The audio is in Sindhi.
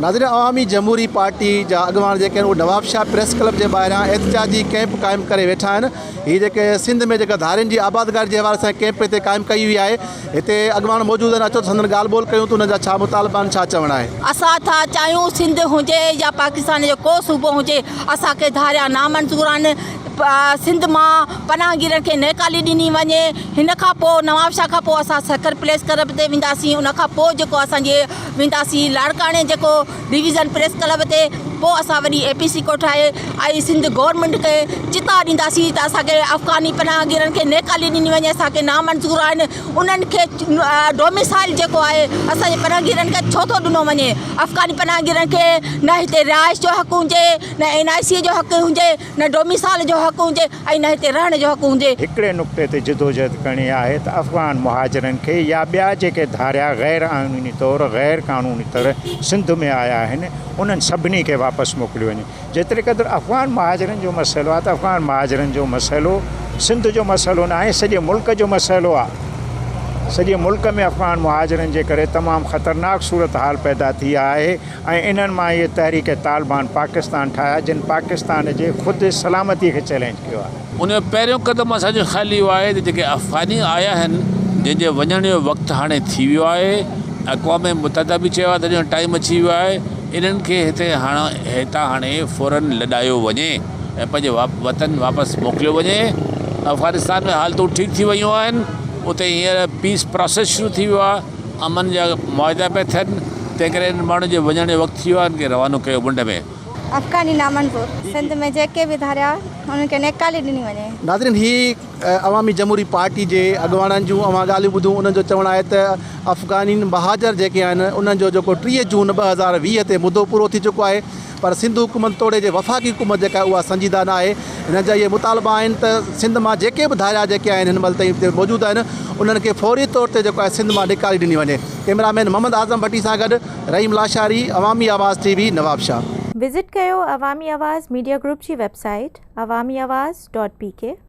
ناظرين عوامي جمهوري پارٽي جا اڳواڻ جيڪي آهن اهي نوابشاهه پريس ڪلب جي ٻاهران احتجاجي ڪئمپ قائم ڪري ويٺا آهن هي جيڪي سنڌ ۾ جيڪا ڌارين جي آبادگاري جي حوالي سان ڪئمپ هتي قائم ڪئي وئي آهي هتي اڳواڻ موجود آهن اچو ته سندن ڳالهه ٻولهه ڪيون ته انهن جا ڇا مطالبا آهن ڇا چوڻ آهي. اسان ٿا چاهيون سنڌ هجي يا پاڪستان جو ڪو صوبو هجي اسان کي ڌاريا نامنظور آهن سنڌ مان پناهگيرن کي نيڪالي ڏني وڃي هن کان پوء نوابشاهه کان پوء اسان سکر پريس ڪلب تي وينداسين ان کان پوء جيڪو اسان جي وينداسين لاڙڪاڻي جيڪو ڊويزن پريس ڪلب تي پوء اسان وڏي اي پي سي ڪوٺائي ۽ سنڌ گورنمينٽ کي چتاء ڏينداسين ته اسان کي افغاني پناهگيرن کي نيڪالي ڏني وڃي اسان کي نامنظور آهن انهن کي ڊوميسائل جيڪو آهي اسان جي پناهگيرن کي ڇو ٿو ڏنو وڃي افغاني پناهگيرن کي نه هتي رهائش جو حق هجي نه اين آء سي جو حق هجي نه ڊوميسائل جو حق هجي ۽ نه هتي رهڻ جو حق هجي. هڪڙي نقطي تي جدوجهد ڪرڻي آهي ته افغان مهاجرن کي يا ٻيا جيڪي ڌاريا غير آئيني طور غير قانوني طرح سنڌ ۾ آيا آهن انهن سڀني کي واپس موڪليو وڃي. جيتري قدر افغان مهاجرن جو مسئلو آهي ته افغان مهاجرن جو مسئلو سنڌ جو مسئلو ناهي سڄي ملڪ جو مسئلو آهي. سڄي ملڪ ۾ افغان مهاجرن جي ڪري تمام خطرناڪ صورتحال پيدا ٿي آهي. ۽ انهن مان اهي تحريڪ طالبان پاڪستان ٺاهيا جن پاڪستان جي خود سلامتي کي چئلينج ڪيو آهي. ان جو پهريون قدم اسان جو خيال اهو آهي ته جيڪي افغاني آيا آهن جن جي وڃڻ جو وقت هاڻي ٿي ويو آهي اقوام متحده به چيو آهي ته جو ٽائيم اچي ويو آهي انهن کي هتي هاڻ هتان هاڻي فورن لڏايو وڃي ۽ پنهنجي وطن واپس موڪليو وڃي افغانستان ۾ حالتون ٺيڪ ٿي ويون آهن اتي هينئر پيس پراسيس شروع ٿي ويو آهي امن جا معاهدا پيا ٿين، تنهن ڪري انهن ماڻهن جي وڃڻ جو وقت ٿي ويو آهي، انهن کي روانو ڪيو منڍ ۾. افغاني نامنظور، سنڌ ۾ جيڪي به ڌاريا انهن کي نيڪالي ڏني وڃي. ناظرين هي عوامي جمهوري پارٽي جي اڳواڻن جون اوهان ڳالهيون ٻڌيون انهن جو چوڻ آهي ته افغانين مهاجر جيڪي آهن انهن جو جيڪو 30 جون 2020 تي مدو پورو ٿي چڪو آهي پر سنڌ حڪومت توڙي جي وفاقي حڪومت جيڪا آهي اها سنجيده نه آهي هنن جا اهي مطالبا آهن ته سنڌ مان جيڪي به ڌاريا جيڪي آهن هن مهل تائين هتي موجود آهن انهن کي فوري طور تي جيڪو آهي سنڌ مان نيڪالي ڏني وڃي ڪئميرا مين محمد اعظم ڀٽي سان گڏ Rahim Lashari Awami Awaz T V Nawabshah. Visit ڪيو عوامي آواز ميڊيا گروپ جي website Awami Awaz dot P K.